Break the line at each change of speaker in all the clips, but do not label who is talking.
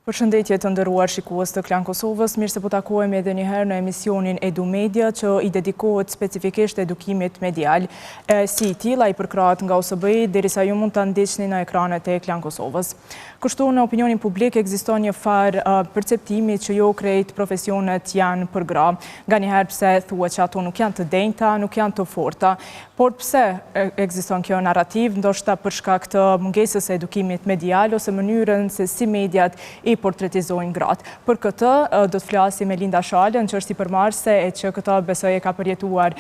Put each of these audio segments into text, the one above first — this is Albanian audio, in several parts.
Përshëndetje të nderuar shikues të Klan Kosovës, mirë se po takohemi edhe njëherë në emisionin Edu Media që i dedikohet specifikisht edukimit medial. E, si i tillë, ai përkrahet nga OSBE, derisa ju mund ta ndiqni në ekranet e Klan Kosovës. Kështu, në opinionin publik ekziston një farë perceptimi që jo krejt profesionet janë për gra. Nganjëherë pse thuhet që ato nuk janë të denjta, nuk janë të forta. Por pse ekziston kjo narrativë, ndoshta për shkak të mungesës së edukimit medial ose mënyrën se si mediat i portretizojnë gratë. Për këtë do të flasim me Linda Shalën, që është sipërmarrëse e që këtë besoj e ka përjetuar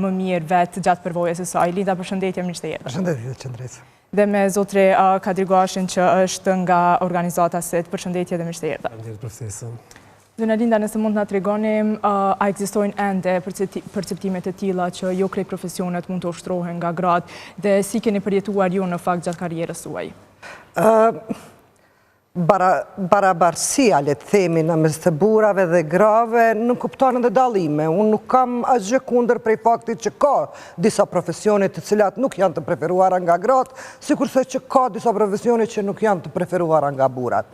më mirë vetë gjatë përvojës së saj. Linda, përshëndetje, mirë se je.
Përshëndetje, Qëndresë.
Dhe me zotri Kadri Gashin që është nga organizata SET. Përshëndetje dhe mirë se erdhe.
Faleminderit për ftesën.
Zonja Linda, nëse mund të na tregoni, a ekzistojnë ende perceptime të tilla që jo krejt profesionet mund të ushtrohen nga gratë dhe si keni përjetuar ju në fakt gjatë karrierës
suaj? Barabarësia, le të themi, në mes të burrave dhe grave, nënkupton edhe dallime. Unë nuk kam asgjë kundër prej faktit që ka disa profesione të cilat nuk janë të preferuara nga gratë, sikurse që ka disa profesione që nuk janë të preferuara nga burrat.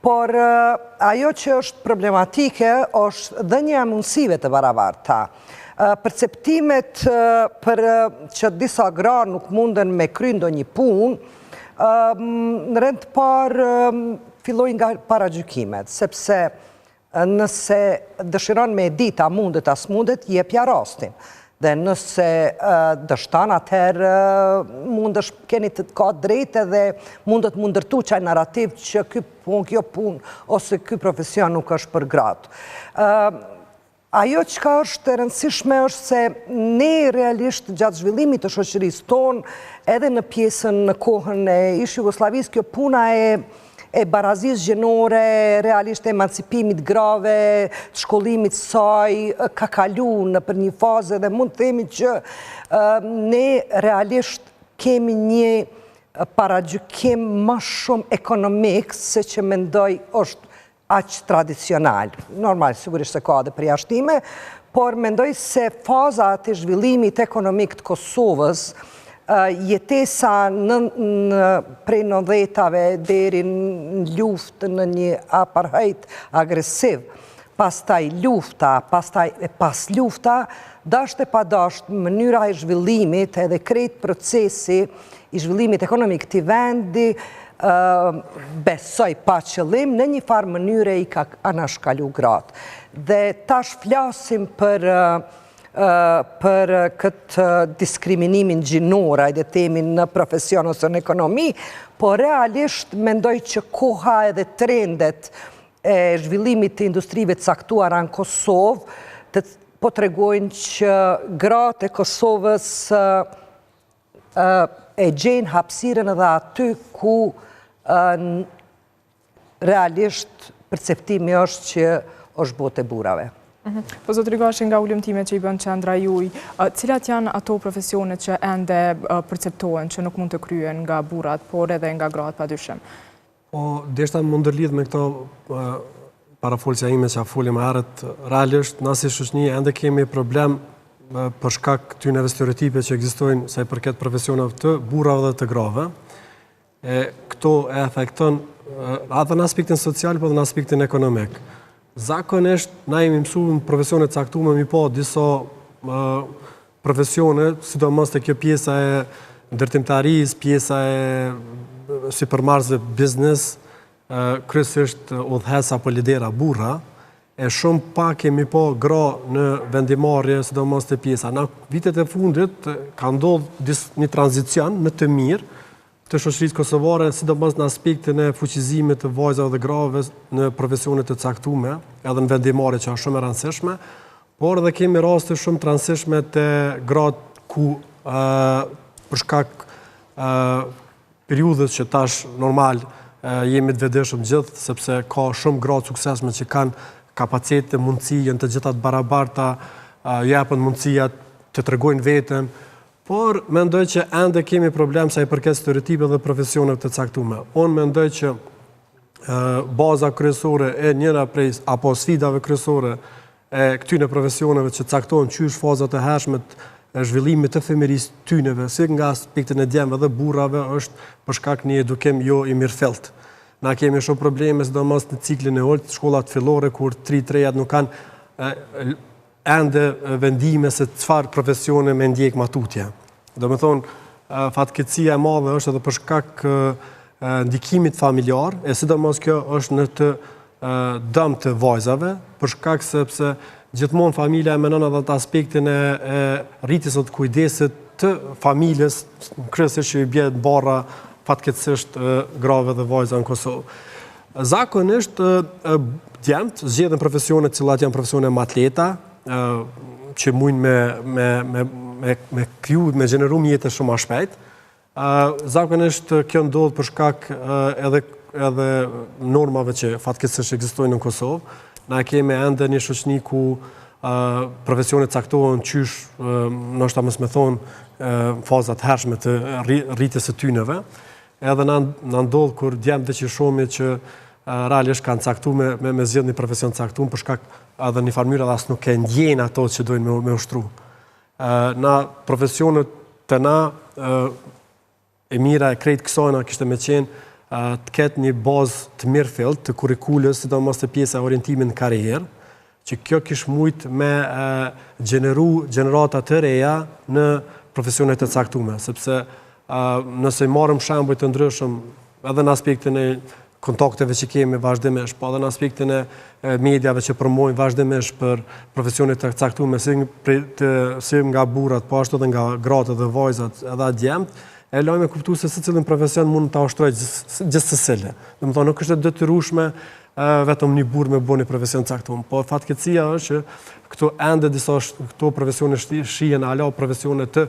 Por ajo që është problematike është dhënia e mundësive të barabarta. Perceptimet për që disa gra nuk munden me kry ndonjë punë, në rend të parë fillojnë nga paragjykimet, sepse Nëse dëshiron me e ditë a mundet a s'mundet, jepja rastin. Dhe nëse dështon, atëherë mundesh keni të ka drejtë edhe mundet m'u ndërtu qaj narrativ që ky punë, kjo punë ose ky profesion nuk është për gratë. Ajo çka është e rëndësishme është se ne realisht gjatë zhvillimit të shoqërisë tonë, edhe në pjesën në kohën e ish Jugosllavisë, kjo puna e e barazisë gjinore, realisht emancipimit grave, të shkollimit saj, ka kalu nëpër një fazë dhe mund të themi që ne realisht kemi një paragjykim ma shumë ekonomik se që mendoj është aq tradicional. Normal, sigurisht se ka edhe përjashtime, por mendoj se faza e zhvillimit ekonomik të Kosovës, jetesa në, në prej nëndhetave deri në luftë në një apartheid agresiv, pastaj lufta, pastaj e pas lufta, dasht e pa dasht, mënyra e zhvillimit edhe krejt procesi i zhvillimit ekonomik të vendi, besoj pa qëllim, në një farë mënyre i ka anashkalu gratë. Dhe tash flasim për për këtë diskriminimin gjinor, ajde themi në profesion ose në ekonomi, po realisht mendoj që koha edhe trendet e zhvillimit të industrive të caktuara në Kosovë, të po tregojnë që gratë e Kosovës e gjejnë hapësirën edhe aty ku realisht perceptimi është që është botë e
burrave. Mhm. Po zotri Gashi nga hulumtimet që i bën qendra juaj, cilat janë ato profesione që ende perceptohen që nuk mund të kryhen nga burrat, por edhe nga gratë pa
dyshim? Po, deshta me u ndërlidh me këto parafolësja ime që foli më herët, realisht, na si shoqni, ende kemi problem për shkak këtyneve stereotipe që ekzistojnë sa i përket profesioneve të burrave dhe të grave. E këto e afekton edhe në aspektin social, po edhe në aspektin ekonomik. Zakonisht, na jemi mësu në profesione të caktume, mi pa disa profesione, sidomos te kjo pjesa e ndërtimtarisë, pjesa e sipërmarrësve biznes, kryesisht udhëheqës apo lidera burra, e shumë pak kemi pa gra në vendimarrje, sidomos te pjesa. Në vitet e fundit ka ndodhë një tranzicion në të mirë të shoqërisë kosovare, sidomos në aspektin e fuqizimit të vajzave dhe grave në profesione të caktume, edhe në vendimarrje që është shumë e rëndësishme, por edhe kemi raste shumë të rëndësishme të gratë ku për shkak periudhës që tash normal jemi të vetëdijshëm gjithë, sepse ka shumë gra të suksesshme që kanë kapacitete, mundësi, janë të gjitha të barabarta, jepen mundësia të tregojnë veten, por mendoj që ende kemi problem sa i përket stereotipeve dhe profesioneve të caktume. Unë mendoj që baza kryesore e njëra prej apo sfidave kryesore e këtyne profesioneve që caktohen qysh fazat e hershme të zhvillimit të fëmijërisë tyneve, si nga aspektin e djemve dhe burrave, është për shkak një edukim jo i mirëfilltë. Na kemi shumë probleme, sidomos në ciklin e ulët, shkollat fillore, kur të ri të rejat nuk kanë ende vendime se çfarë profesione me ndjek ma tutje. Domethonë, fatkeqësia e madhe është edhe për shkak ndikimit familjar, e sidomos kjo është në të dëm të vajzave, për shkak sepse gjithmonë familja e menon edhe atë aspektin e, e rritjes e të kujdesit të familjes, kryesisht që i bje barra fatkeqësisht grave dhe vajzave në Kosovë. Zakonisht djemtë zgjedhin profesione të cilat janë profesione ma të lehta, që mujnë me me me me me kriju, me gjeneru mjete shumë ma shpejt. Zakonisht kjo ndodh për shkak edhe edhe normave që fatkeqësisht ekzistojnë në Kosovë. Na kemi ende një shoqni ku profesionet caktohen qysh, ndoshta mos me thonë, faza të hershme të rritjes së tyneve. Edhe na na ndodh kur djemtë veç i shohim që realisht kanë caktu me me, me zgjedh një profesion të caktuar për shkak edhe një farë mënyre edhe as nuk e ndjejnë ato që dojnë me, me ushtru. Na profesionet te na e mira e krejt kësajna kishte me qenë të ketë një bazë të mirëfilltë të kurrikulës, sidomos te pjesa e orientimit në karrierë, që kjo kish mujt me gjeneru gjenerata të reja në profesionet e caktume, sepse nëse i marrim shembuj të ndryshëm edhe në aspektin e kontakteve që kemi vazhdimisht, po edhe në aspektin e mediave që promovojnë vazhdimisht për profesione të caktume, si, të, si nga burrat, po ashtu edhe nga gratë dhe vajzat edhe djemtë, e lojmë me kuptu se secilin profesion mund ta ushtrojë gjithsecili. Domethonë, nuk është e detyrueshme vetëm një burrë me bo një profesion të caktuar. Po fatkeqësia është që këto ende disa këto profesione shihen ala profesione të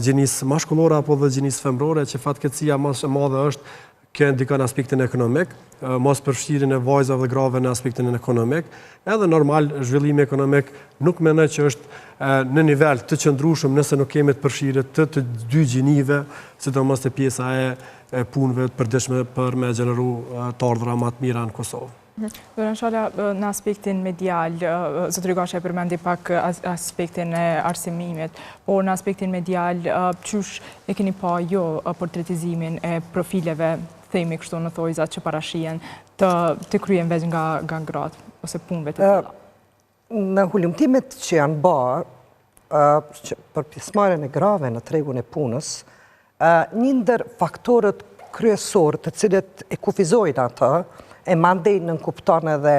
gjinisë mashkullore apo dhe gjinisë femërore, që fatkeqësia më e madhe është kjo ndikon në aspektin ekonomik, mos përfshirjen e vajzave dhe grave në aspektin ekonomik, edhe normal zhvillimi ekonomik nuk mendoj që është në nivel të qëndrueshëm nëse nuk kemi të përfshirje të të dy gjinive, sidomos te pjesa e e punëve të përditshme për me gjeneru të ardhura ma të mira në Kosovë.
Zoran Shala, në aspektin medial, zotëri Gashi e përmendi pak aspektin e arsimimit, por në aspektin medial, qysh e keni pa ju portretizimin e profileve, themi kështu në thojza që parashihen, të, të kryen veç nga, nga gratë, ose punëve të tilla?
Në hulumtimet që janë ba për pjesëmarrjen e grave në tregun e punës, një ndër faktorët kryesorë të cilët e kufizojnë atë, e mandej nënkupton edhe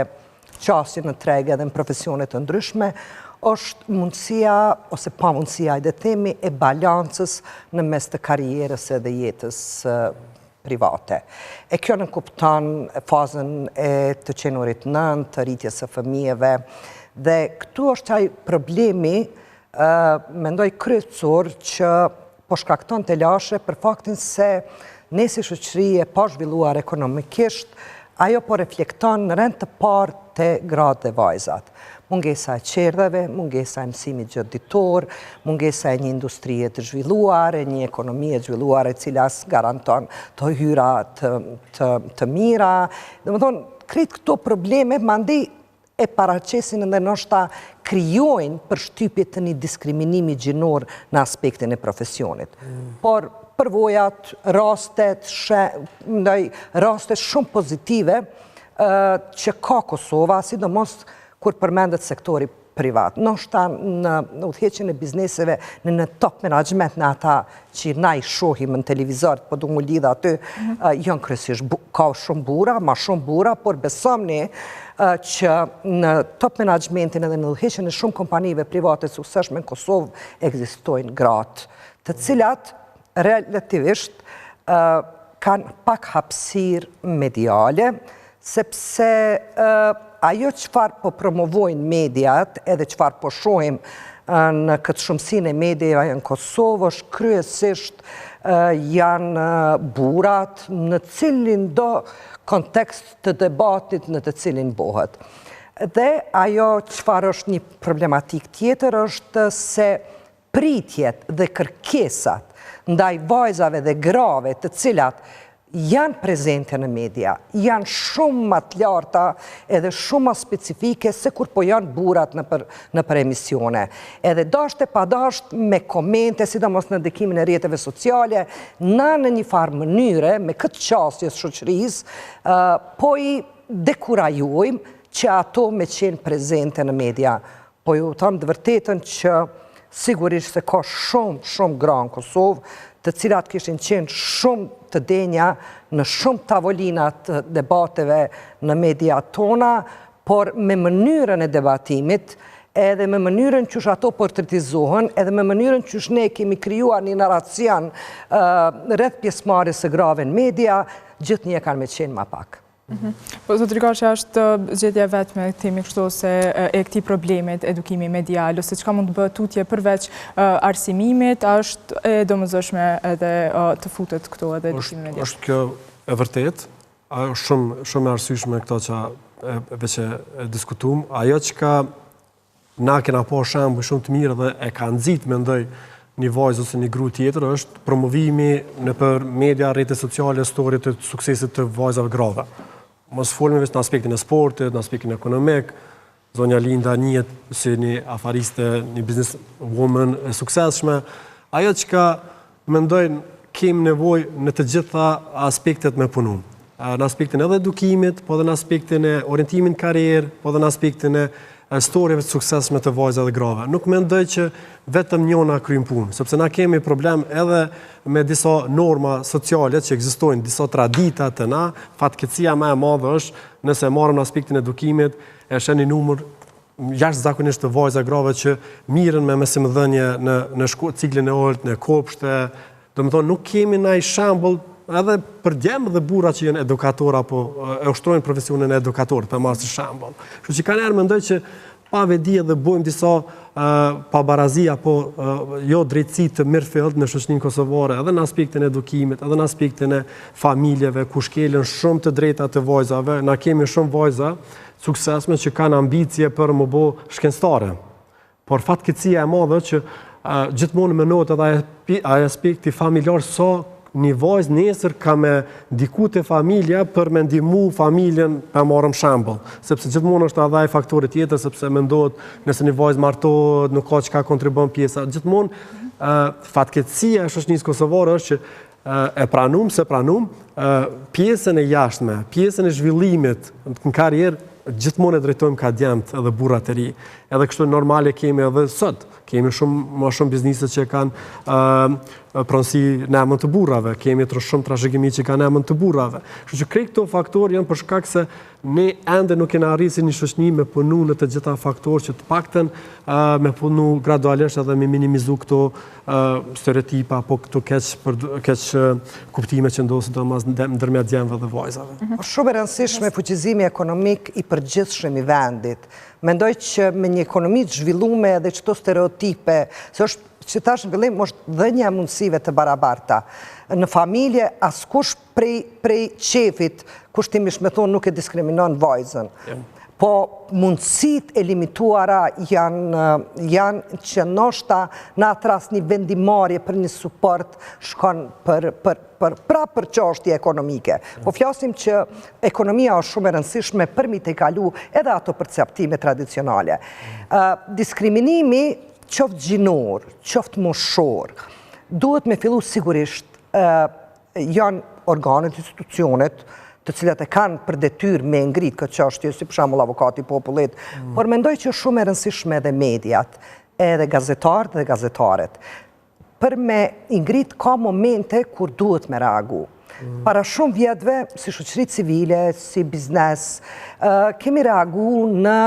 qasjen në treg edhe në profesione të ndryshme, është mundësia ose pamundësia, hajde themi, e balancës në mes të karrierës edhe jetës private. E kjo nënkupton fazën e të qenurit nënë, të rritjes së fëmijëve, dhe këtu është ai problemi, mendoj kryesor që po shkakton telashe për faktin se ne si shoqëri e pazhvilluar ekonomikisht, ajo po reflekton në rend të parë te gratë dhe vajzat. Mungesa e çerdheve, mungesa e mësimit gjithëditor, mungesa e një industrie të zhvilluar, e një ekonomie të zhvilluar e cila garanton të hyra të, të, të mira. Domethonë, krejt këto probleme, mandej e paraqesin edhe ndoshta krijojnë përshtypje të një diskriminimi gjinor në aspektin e profesionit. Mm. Por përvojat, rastet, she, ndaj, rastet shumë pozitive, që ka Kosova, sidomos kur përmendet sektori privat. Ndoshta në udhëheqjen e bizneseve, në në top management, në ata që na i shohim në televizor, po du m'u lidh aty, mhm. janë kryesisht, ka shumë burra, ma shumë burra, por besomni që në top managementin edhe në udhëheqjen e shumë kompanive private të suksesshme në Kosovë ekzistojnë gratë, të cilat relativisht kanë pak hapësirë mediale, sepse ajo çfarë po promovojnë mediat edhe çfarë po shohim në këtë shumësinë e mediave në Kosovë është kryesisht janë burrat në cilindo kontekst të debatit në të cilin bohet. Dhe ajo çfarë është një problematikë tjetër është se pritjet dhe kërkesat ndaj vajzave dhe grave të cilat janë prezente në media, janë shumë ma të larta edhe shumë ma specifike se kur po janë burrat nëpër, nëpër emisione. Edhe dasht e pa dasht me komente, sidomos në ndikimin e rrjeteve sociale, na në një farë mënyre, me këtë qasje të shoqërisë, po i dekurajojmë që ato me qenë prezente në media. Po ju tham të vërtetën që sigurisht se ka shumë, shumë gra në Kosovë, të cilat kishin qenë shumë të denja në shumë tavolina të debateve në media tona, por me mënyrën e debatimit, edhe me mënyrën qysh ato portretizohen, edhe me mënyrën qysh ne kemi krijuar një narracion rreth pjesëmarrjes së grave në media, gjithnjë kanë me qenë ma pak.
Mhm. Po, zotëri Gashi, është zgjidhja e vetme, themi kështu, se e këtij problemit, edukimi medial, ose çka mund të bëhet tutje përveç arsimimit, a është e domosdoshme edhe të futet këtu edhe edukimi
medial? Është kjo e vërtetë, është shumë, shumë e arsyeshme këto që veç e diskutum. Ajo çka Na kena pa shembuj shumë të mirë dhe e ka nxit mendoj një vajzë ose një gru tjetër është promovimi nëpër media, rrjete sociale, story të suksesit të vajzave grave. Mos folmi veç në aspektin e sportit, në aspektin ekonomik, zonja Linda njihet si një afariste, një business woman e suksesshme. Ajo çka Mendoj kem nevojë në të gjitha aspektet me punu. Në aspektin edhe edukimit, po edhe në aspektin e orientimit në karrierë, po edhe në aspektin e storjeve të suksesshme të vajzave dhe grave. Nuk mendoj që vetëm njona kryen punë, sepse na kemi problem edhe me disa norma sociale që ekzistojnë, disa tradita te na, fatkeqësia më e madhe është nëse e marrim në aspektin e edukimit, e sheh një numër jashtëzakonisht të vajza grave që mirren me mësimdhënie në në shko, ciklin e ulët, në kopshte, domethonë nuk kemi naj shembull edhe për djem dhe burra që janë edukatorë apo e ushtrojnë profesionin e edukatorit, për marrë si shembull. Kështu që kanjëherë mendoj që pa vetëdije dhe bojmë disa pabarazi apo jo drejtësi të mirëfilltë në shoqërinë kosovare, edhe në aspektin e edukimit, edhe në aspektin e familjeve, ku shkelen shumë të drejta të vajzave, na kemi shumë vajza suksesshme që kanë ambicie për m'u bo shkencëtare. Por fatkeqësia e madhe që gjithmonë menohet edhe ai aspekti familjar sa një vajzë nesër ka me ndiku te familja për me ndihmu familjen po e marrim shembull. Sepse gjithmonë është edhe ai faktori tjetër, sepse mendohet nëse një vajzë martohet, nuk ka çka kontribon pjesa. Gjithmonë fatkeqësia e shoqërisë kosovare është që e pranum, s'e pranum, pjesën e jashtme, pjesën e zhvillimit në karrierë, gjithmonë e drejtojmë ka djemtë edhe burrat e ri. Edhe kështu normale kemi edhe sot, kemi shumë më shumë biznese që kanë pronësi në emër të burrave, kemi të shumë trashëgimi që kanë emër të burrave. Kështu që krejt këto faktorë janë për shkak se ne ende nuk kena arritë si një shoqni me punu në të gjitha faktorë që të paktën me punu gradualisht edhe me minimizu këto stereotipa apo këto keq për keqkuptime që ndodhin sidomos ndërmjet djemve dhe vajzave.
Mhm. Është shumë e rëndësishme fuqizimi ekonomik i përgjithshëm i vendit. Mendoj që me një ekonomi të zhvillume edhe qëto stereotipe, se është që thashë në fillim, është dhënia e mundësive të barabarta. Në familje, askush prej, prej qefit, kushtimisht me thonë, nuk e diskriminon vajzën. Po mundësitë e limituara janë, janë që ndoshta në atë rast një vendimmarrje për një suport shkon për, për, për, pra për çështje ekonomike. Po flasim që ekonomia është shumë e rëndësishme për mi tejkalu edhe ato perceptime tradicionale. Diskriminimi qoftë gjinor, qoftë moshor, duhet me fillu sigurisht janë organet, institucionet, të cilat e kanë për detyrë me ngrit këtë çështje, si për shembull avokati i popullit, mm. por mendoj që është shumë e rëndësishme edhe mediat, edhe gazetarët dhe gazetaret. Për me i ngrit ka momente kur duhet me reagu. Mm. Para shumë vjetëve, si shoqëri civile, si biznes, kemi reagu në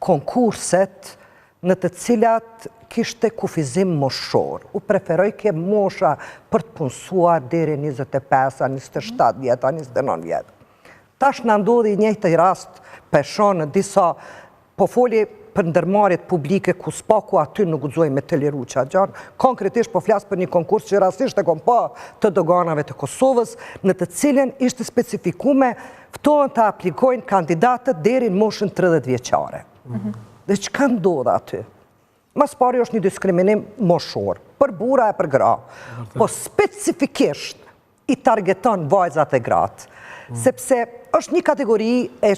konkurset në të cilat kishte kufizim moshor. U preferojke mosha për të punësuar deri 25, a 27 vjet, a 29 vjet. Tash na ndodhi i njëjti rast, po e shoh në disa, po foli për ndërmarrjet publike ku s'paku aty nuk guxojnë me toleru qat gja. Konkretisht po flas për një konkurs që rastësisht e kom pa të doganave të Kosovës, në të cilën ishte specifikume ftohen të aplikojnë kandidatët deri në moshën 30 vjeçare. Dhe çka ndodh aty? Ma s'pari është një diskriminim moshor, për burra e për gra. Po specifikisht, i targeton vajzat e gratë, mm. sepse është një kategori e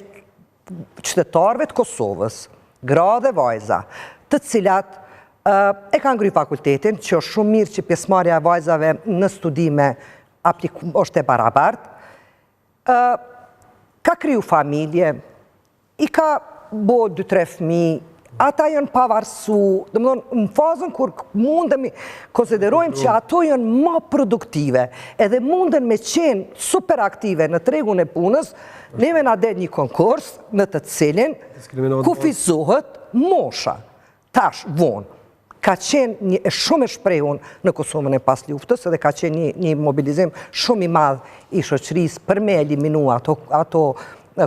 qytetarëve të Kosovës, gra dhe vajza, të cilat e kanë kry fakultetin, që është shumë mirë që pjesëmarrja e vajzave në studime është e barabartë, ka kriju familje, i ka bo 2-3 fmi, ata janë pavarësu, domethonë, në fazën kur mundemi, konsiderojmë që ato janë ma produktive, edhe munden me qenë super aktive në tregun e punës, neve na del një konkurs në të cilin kufizohet mosha. Tash, vonë, ka qenë një e shumë e shprehun në Kosovën e pasluftës edhe ka qenë një, një mobilizim shumë i madh i shoqërisë për me eliminu ato, ato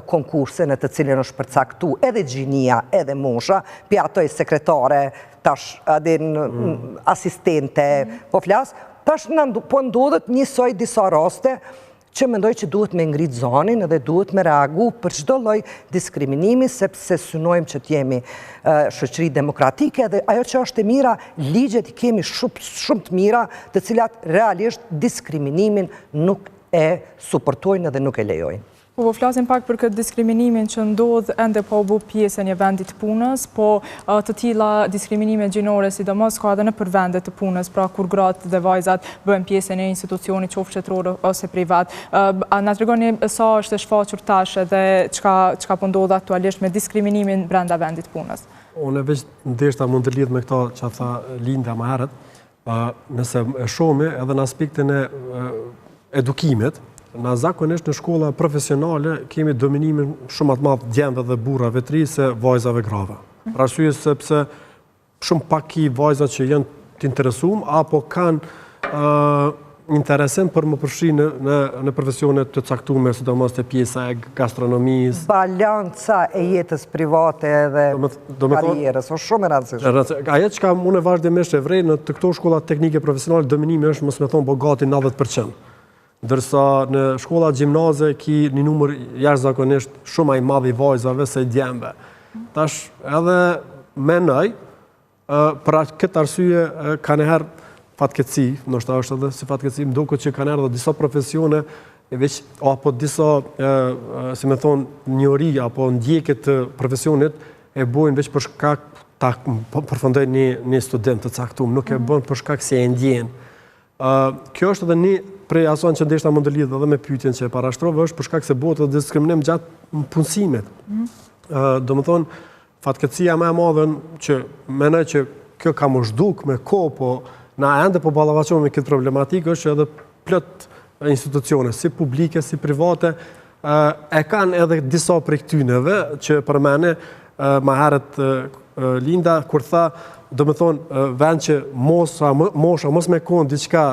konkurse në të cilën është përcaktu edhe gjinia edhe mosha, pi ato e sekretare, tash edhe mm. asistente, po flas, tash në, po ndodhet njësoj disa raste që mendoj që duhet me ngrit zanin edhe duhet me reagu për çdo lloj diskriminimi, sepse synojmë që t'jemi shoqëri demokratike dhe ajo që është e mira, ligjet i kemi shumë, shumë të mira, të cilat realisht diskriminimin nuk e suportojnë edhe nuk e lejojnë.
Po po flasim pak për këtë diskriminimin që ndodh ende pa u bo pjesë e një vendi të punës, po të tilla diskriminime gjinore sidomos ka edhe nëpër vende të punës, pra kur gratë dhe vajzat bëhen pjesë e një institucioni qoftë shtetëror ose privat. A na tregoni sa është e shfaqur tash edhe çka çka po ndodh aktualisht me diskriminimin brenda vendit të punës?
Unë veç ndeshta me ndërlidh me këto që tha Linda më herët, Nëse e shohmi edhe në aspektin e edukimit, na zakonisht në shkolla profesionale kemi dominimin shumë ma të madh djemve dhe burrave të ri se vajzave grave. Për arsye sepse shumë pak ki vajza që janë të interesum apo kanë interesim për m'u përfshi në, në, në profesione të caktume, sidomos te pjesa e gastronomisë.
Balanca e jetës private edhe karrierës, është shumë e
rëndësishme. Ajo çka unë vazhdimisht e vrej në të këto shkolla teknike profesionale, dominimi është mos me thonë po gati 90%. Ndërsa në shkolla gjimnaze ki një numër jashtëzakonisht shumë ma i madh i vajzave se i djemve. Tash edhe menoj, Për këtë arsye kanjëherë fatkeqësi, ndoshta është edhe si fatkeqësi, më duket që kanjëherë edhe disa profesione e veç apo disa, si me thonë, njohuri apo ndjekje të profesionit e bojnë veç për shkak ta përfundojnë një, një studim të caktum, nuk e mhm. bojnë për shkak se e ndjenë. Kjo është edhe një prej asaj që ndeshta me ndërlidh edhe me pyetjen që e parashtrove, është për shkak se bëhet edhe diskriminim gjatë punësimit. Mm. Domethonë, fatkeqësia më e madhe që mendoj që kjo ka m'u zhduk me kohë, po na ende po ballafaqohemi me këtë problematikë është që edhe plot institucione, si publike, si private, e kanë edhe disa prej këtyneve që përmeni ma herët Linda, kur tha, domethonë, vend që mosha, mosha mos me konë diçka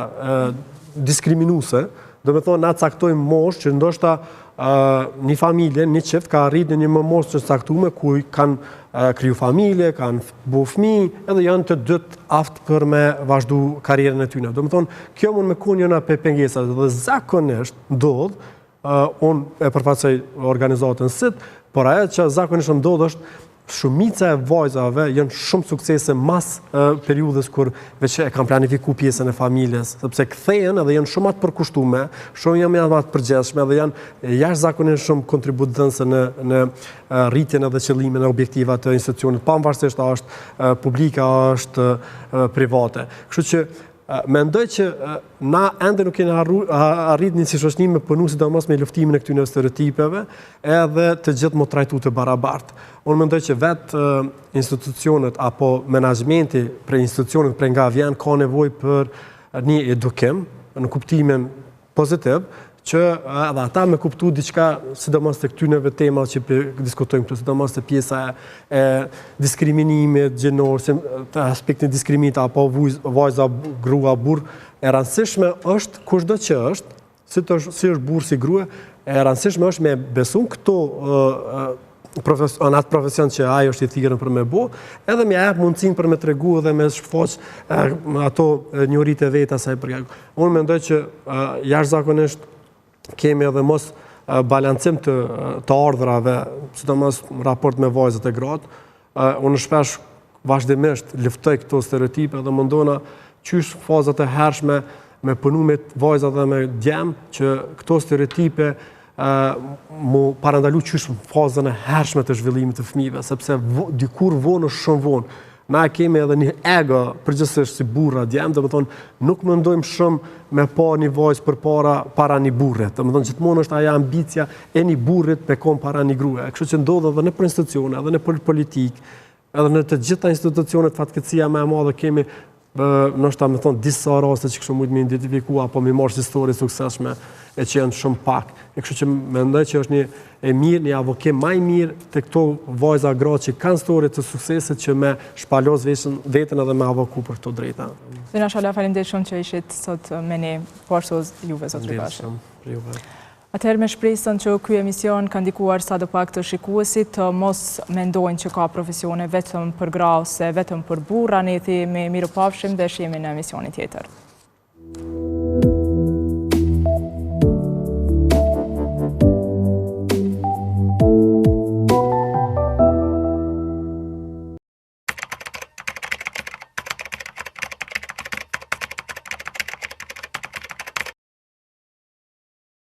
diskriminuese, domethonë, na caktojmë moshë që ndoshta një familje, një çift, ka arrit në një më moshë të caktume, ku kanë kriju familje, kanë bo fmi, edhe janë të dytë aftë për me vazhdu karrierën e tyne. Domethonë, kjo mund me konë njëna prej pengesave, dhe zakonisht ndodh, unë e përfaqësoj organizatën SIT, por ajo që zakonisht ndodh është shumica e vajzave janë shumë suksese mas periudhës kur veç e kanë planifiku pjesën e familjes, sepse kthehen edhe janë shumë ma të përkushtume, shumë janë ma të përgjegjshme dhe janë jashtëzakonisht shumë kontributdhënëse në në rritjen edhe qëllimin e objektivat të institucionit, pavarësisht a është publike a është private. Kështu që Mendoj që na ende nuk kena arrit një si shoqni me punu sidomos me luftimin e këtyre stereotipeve edhe të gjithë m'u trajtu të barabartë. Unë mendoj që vetë institucionet apo menaxhmenti prej institucionit prej nga vjen ka nevojë për një edukim në kuptimin pozitiv, që edhe ata me kuptu diçka, sidomos të këtyneve tema që po diskutojmë këtu, sidomos te pjesa e diskriminimit gjinor, si të aspektin diskriminimit apo vajza, grua, burrë, e rëndësishme është kushdo që është, si, të, si është burrë, si grua, e rëndësishme është me besu këto në atë profesion që ai është i thirrun për me bo, edhe me jep mundësinë për me tregu dhe me shfaq ato njohuritë e veta sa i përket. Unë mendoj që jashtëzakonisht kemi edhe mosbalancim të të ardhurave, sidomos në raport me vajzat e gratë. Unë shpesh vazhdimisht luftoj këto stereotipe dhe mundona qysh fazat e hershme me punu me vajza dhe me djem, që këto stereotipe mu parandalu qysh në fazën e hershme të zhvillimit të fëmijëve, sepse dikur vonë është shumë vonë. Na e kemi edhe një ego, përgjithësisht si burra djem, domethonë, nuk mendojmë shumë me pa një vajzë përpara para një burrit. Domethonë, gjithmonë është ajo ambicia e një burrit me kon para një grue. Kështu që ndodh edhe nëpër institucione, edhe nëpër politikë, Edhe në të gjitha institucionet fatkeqësia më e madhe kemi ndoshta me thonë disa raste që kishim mujtë me identifiku apo me marrë si story suksesshme e që janë shumë pak. E kështu që mendoj që është një e mirë, një avokim ma i mirë te këto vajza gra që kanë story të suksesit që me shpalos veten edhe me avoku për këto drejta.
Zonja Shala, faleminderit shumë që ishit sot me ne, po ashtu juve, zotëri Gashi. Atëherë me shpresën që ky emision ka ndikuar sadopak te shikuesit të mos mendojnë që ka profesione vetëm për gra ose vetëm për burra, ne themi mirupafshim dhe shihemi në emisionin tjetër.